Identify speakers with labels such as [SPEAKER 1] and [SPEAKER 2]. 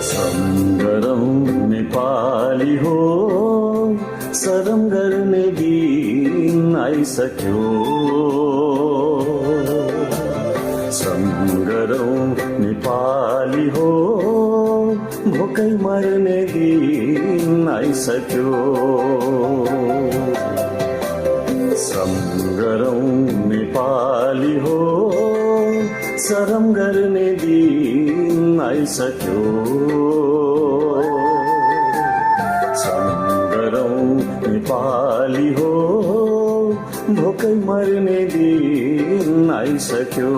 [SPEAKER 1] श्रम नेपाली हो, शरम गर्ने दिन आइसक्यो। श्रम नेपाली हो, भोकै मर्ने दिन आइसक्यो। श्रम नेपाली हो, शरम गर्ने दिन आइसक्यो। श्रम नेपाली हो, भोकै मर्ने दिन आइसक्यो।